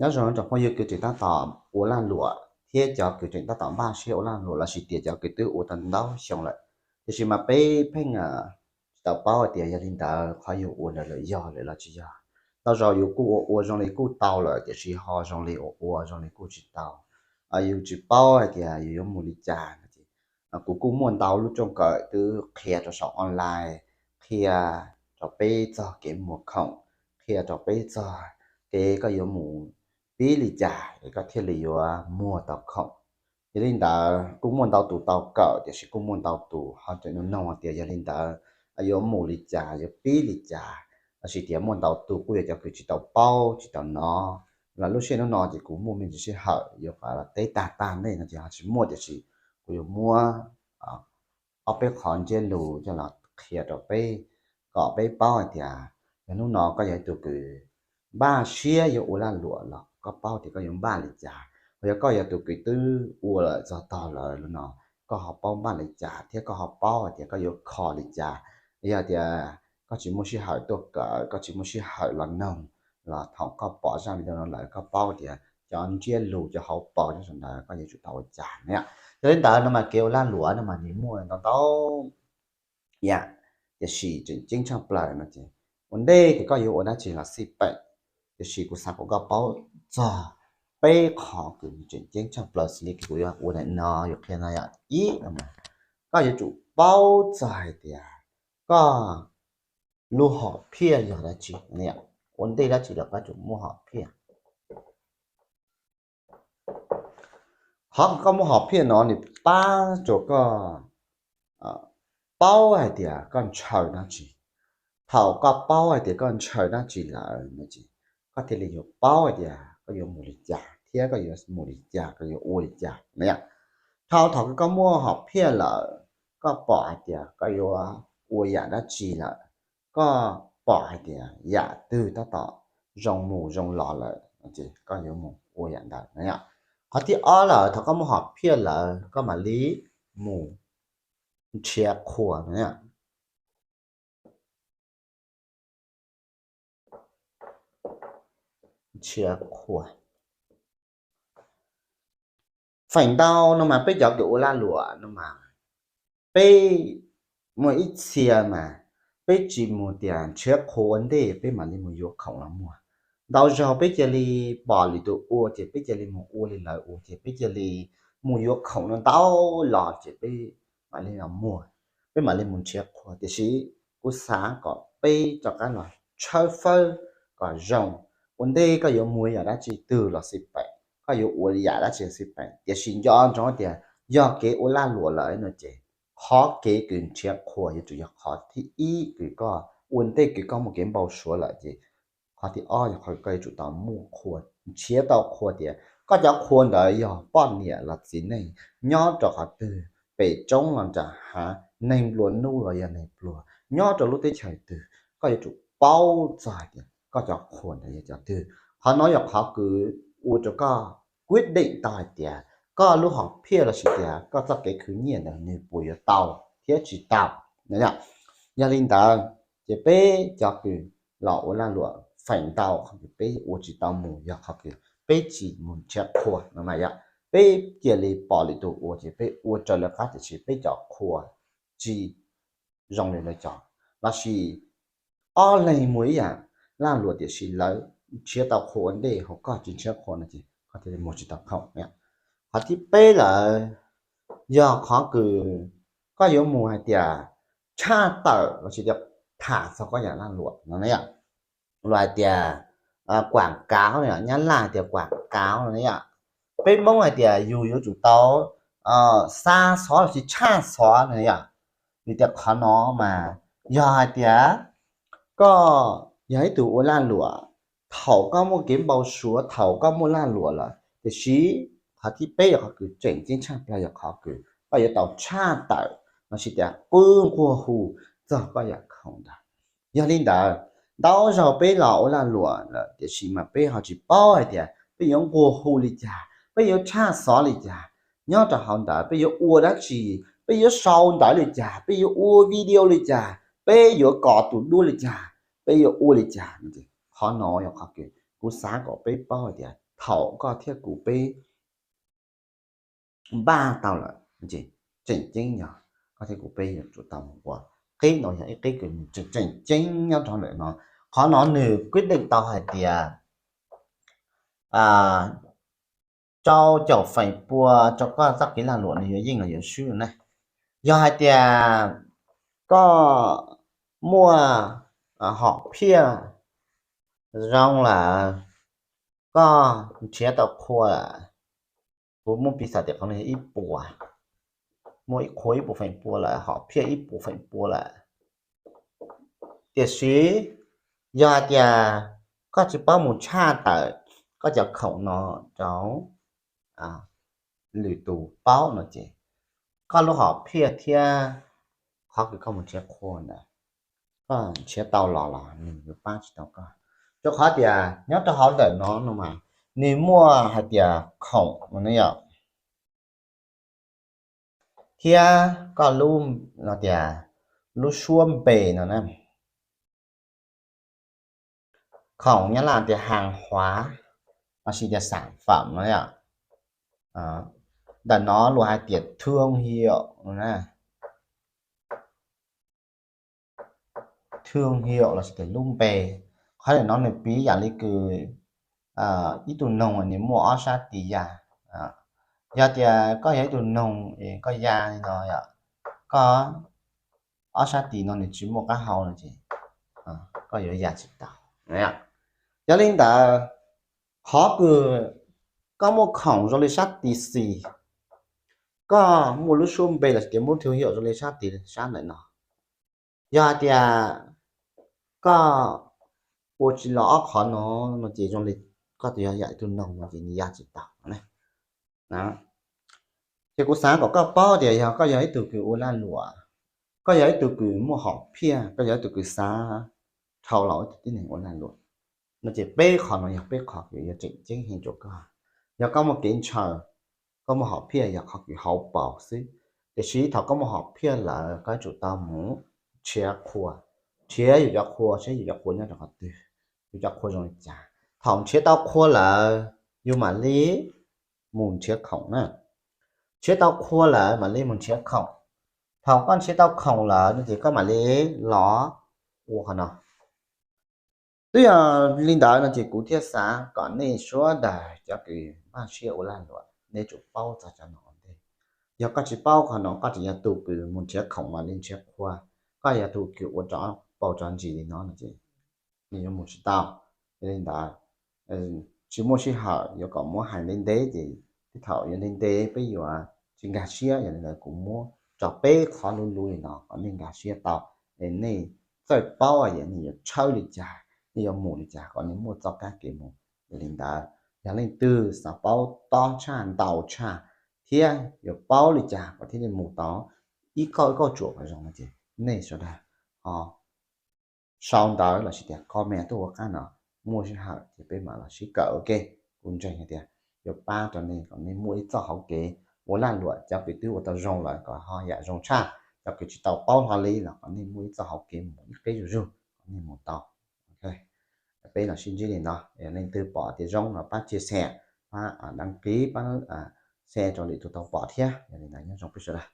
Nyob zoo rau phooj ywg kws tseem tab tom ua lag luam thiab cov kws tseem tab tom npaj siab ua lag luam lossis tias cov kws twb ua tau ntau xyoo lawm, tiam sis mas peb pheej tsis tau paub hais tias yog li ntawd qhov yus ua ntawd lawm yog lawm los tsis yog. Tau zaus yus kuj ua ua zoo li kuj tau lawm, tiam sis ho zoo li ua ua zoo li kuj tsis tau. Yus tsis paub hais tias yus yuav mus li cas no ces kuv kuj muaj ntau lub rooj kawm twb qhia rau saum online, qhia rau peb txog kev muag khoom, qhia rau peb txog kev koj yuav mus pib li cas es koj thiaj li yuav muag tau khoom. Yog li ntawd kuj muaj ntau tus tau kawm, tiam sis kuj muaj ntau tus ho tseem nug noog tias yog li ntawd yuav mus li cas, yuav pib li cas, lossis tias muaj ntau tus kuj yog cov kws tsis tau paub tsis tau hnov, los lub sij hawm hnub no ces kuv muaj me ntsis sij hawm yuav qhov teb tag tag nej no ces ho tsis muaj, tiam sis kuv yuav muab ob peb qhov ntsiab lus coj los qhia rau peb kom peb paub hais tias yog hnub no koj yog ib tug kws npaj siab yuav ua lag luam los koj paub tias koj yuav npaj li cas, ho yog koj yog tus kws twb ua lawm txog tog lawm no, koj ho paub npaj li cas thiab koj ho paub hais tias koj yuav kho li cas. Yog tias koj tsis muaj sij hawm tuaj kawm, koj tsis muaj sij hawm los noog, los thaum koj pom zaj video no lawm koj paub tias cov ntsiab lus cov hauv paus nyob saum ntawd koj yuav tsum tau ua cas na. Yog li ntawd no mas kev ua lag luam no mas nws muaj ntau ntau yam, tiam sis tseem ceeb tshaj plaws no ces ua ntej kws koj yuav ua dab tsi los xij peem, tiam sis kuv xav kom koj paub txog peb qhov kws tseem ceeb tshaj plaws xws li kuv yuav ua ntawm no yuav qhia no yom. Ib no mas koj yuav tsum paub txog hais tias koj lub hom phiaj yog dab tsi. Ua ntej dab tsi los koj tsum muaj hom phiaj. Qhov koj muaj hom phiaj no nws pab rau koj paub hais tias koj ntshaw dab tsi. Thaum koj paub hais tias koj ntshaw dab tsi lawm no ces koj thiaj li yuav paub hais tias koj yuav mus li cas thiab koj yuav mus li cas, koj yuav ua li cas na yom. Thaum, thaum koj muaj hom phiaj lawm, koj pom hais tias koj yuav ua yam dab tsi lawm, koj pom hais tias yam twg tab tom zoo mus zoo los lawm ces koj yuav mus ua yam ntawd na yom. Qhov thib ob lawm, thaum koj muaj hom phiaj lawm koj mam li mus nrhiav qhua na yom. Nrhiav qhua. Feem ntau no mas peb cov kws ua lag luam no mas peb muaj ib txhia mas peb tsis mus tias nrhiav qhua ua ntej peb mam li mus yuav khoom los muag. Ntau zaug peb cia li pom lwm tus ua ces peb cia li mus ua li lawv ua ces peb cia li mus yuav khoom no ntau los ces peb mam li los muag, peb mam li mus nrhiav qhua. Tiam sis kuv xav kom peb rov qab los tshawb fawb kom zoo. Ua ntej koj yuav muag yam dab tsi twg los xij peem, koj yuav ua yam dab tsi los xij peem, tiam sis nco ntsoov tias yog kev ua lag luam lawm no ces qhov kev kws nrhiav qhua yuav tsum yog qhov thib ib kws koj ua ntej kws koj muaj kev npau suav lawm ces qhov thib ob yog qhov koj yuav tsum tau muaj qhua, nrhiav tau qhua tias koj cov qhua ntawd yog poj niam los txiv neej, nyob rau qhov twg, pem roob los nram hav, neeg nplua nuj los yog neeg pluag, nyob rau lub teb chaws twg, koj yuav tsum paub txog hais tias koj cov qhua ntawd yog cov twg. Qhov no yog qhov kws ua rau koj kuib deem tau hais tias koj lub hom phiaj lossis tias koj txoj kev khwv nyiaj ntawd nws puas yuav tau thiab tsis tau. Yog li ntawd ces peb cov kws los ua lag luam feem ntau qhov kws peb ua tsis tau mus yog qhov kws peb tsis mus nrhiav qhua no mas yom. Peb cia li pom lwm tus ua ces peb ua raws lawv qab tiam sis peb cov qhua tsis zoo li lawv cov, lossis ob leeg muaj ib yam lag luam tiam sis lawv nrhiav tau qhua ua ntej hos koj tsis nrhiav qhua no ces koj thiaj li muag tsis tau khoom. Qhov thib peb lawm yog qhov kws koj yuav mus hais tias tshaj tawm lossis tias tham txog koj yam lag luam no na yom. Luag hais tias kuam kav, nyab laj hais tias kuam kav no na yom. Peb Hmoob hais tias yus yuav tsum tau xa xov lossis tshaj xov no yom. Vim tias qhov no mas yog hais tias koj yog ib tug ua lag luam, thaum koj muaj kev npau suav, thaum koj muaj lag luam lawm, tiam sis qhov thib peb yog qhov kws tseem ceeb tshaj plaws yog qhov kws koj yuav tau tshaj tawm lossis tias qw nquag hu txog koj yam khoom ntawd. Yog li ntawd, ntau zaug peb los ua lag luam lawm tiam sis mas peb ho tsis paub hais tias peb yuav nquag hu li cas, peb yuav tshaj xov li cas. Nyob rau hauv ntawd peb yuav ua dab tsi, peb yuav sau ntawv li cas, peb yuav ua video li cas, peb yuav kos tus duab li cas, peb yuav ua li cas. Qhov no yog qhov kws kuv xav kom peb paub hais tias thaum koj thiab kuv peb npaj tau lawm, tseem ceeb yog koj thiab kuv peb yuav tsum tau mus ua. Qib no yog ib qib kws tseem tseem ceeb nyob rau ntawm no. Qhov no nws kuj deem tau hais tias rau caum feem pua rau koj txoj kev lag luam nws yuav yeej los yuav swb na. Yog hais tias koj muaj hom phiaj zoo lawm, koj nrhiav tau qhua lawm, kuv muab piv xam tias qhov no yog ib puas, muaj ib qhua ib puas feem pua lawm, hom phiaj ib puas feem pua lawm, tiam sis yog hais tias koj tsis paub mus tshaj tawm koj cov khoom no rau lwm tus paub no ces koj lub hom phiaj thiab qhov kws koj mus nrhiav qhua ntawd, koj nrhiav tau los los nws yuav pab tsis tau koj. Rau qhov tias nyob rau hauv ntawm no no mas nws muaj hais tias khoom no ne yom, thiab koj lub, no tias lub suab npe no na. Khoom Nyab Laj tias hàng hóa, lossis tias sản phẩm no yom. Ntawm no luag hais tias thương hiệu no na, thương hiệu lossis tias lub npe. Qhov ntawm no nws piv yam li kws ib tug noog nws muaj ob sab tis ya. Yog tias koj yog ib tug noog es koj ya li no yom, koj ob sab tis no nws tsis muaj qab hau no ces koj yuav ya tsis tau. Yog li ntawd, qhov kws koj muaj khoom zoo li sab tis xis, koj muaj lub suab npe lossis tias muaj thương hiệu zoo li sab tis sab ntawm no, yog hais tias koj ua tsis los ob qhov no, no ces zoo li koj tus yog yam ib tug noog no ces nws ya tsis tau. Ces kuv xav kom koj paub tias yog koj yog ib tug kws ua lag luam, koj yog ib tug kws muaj hom phiaj, koj yog ib tug kws xav dhau los ua ib tug tib neeg ua lag luam, no ces peb qhov no yog peb qhov kws yuav tseem ceeb heev rau koj. Yog koj muaj kev ntshaw, koj muaj hom phiaj yog qhov kws hauv paus xwb, tiam sis thaum koj muaj hom phiaj lawm koj yuav tsum tau mus nrhiav qhua, nrhiav yus cov qhua seb yus cov qhua nyob rau qhov twg, yus cov qhua zoo li cas. Thaum nrhiav tau qhua lawm yus mam li mus nrhiav khoom na. Nrhiav tau qhua lawm mam li mus nrhiav khoom. Thaum koj nrhiav tau khoom lawm no ces koj mam li los ua qhov no. Twb yog li ntawd no ces kuv thiaj xav kom nej sawv daws cov kws npaj siab ua lag luam nej tsum paub txog cov no ua ntej. Yog koj tsis paub qhov no koj tseem yog tus kws mus nrhiav khoom mam li nrhiav qhua, koj yog tus kws ua rov paus rov ntsis li no no ces nws yuav mus tsis tau. Yog li ntawd, tsis muaj sij hawm yuav kom muab hais ntev ntev ces tej thaum yuav ntev ntev peb yuav tsis nkag siab. Yog li ntawd kuv muab tso peb qhov luv luv li no kom nej nkag siab tau, es nej txawj paub es nej yuav tshawb li cas, nej yuav mus li cas kom nej muaj txoj kab kev mus. Yog li ntawd, yog leej twg xav paub tob tshaj ntau tshaj thiab yuav paub li cas kom thiaj li mus tau ib kauj ib kauj tsuam kom zoo no ces nej sawv daws ho sau ntawv lossis tias comment tuaj ua qab no, muaj sij hawm ces peb mam los sib kawm ua ke. Kuv ntseeg hais tias yuav pab rau nej kom nej muaj ib txoj hauv kev ua lag luam, cov kws twb ua tau zoo lawm kom ho yam zoo tshaj, cov kws tsis tau paub hlo li los kom nej muaj ib txoj hauv kev mus ib qib zuj zug kom nej mus tau. Peb los sib ntsib li no, leej twg pom tias zoo los pab chia sẻ, pab đăng ký, pab share rau lwm tus tau pom thiab. Yog li ntawd nyob zoo peb sawv daws.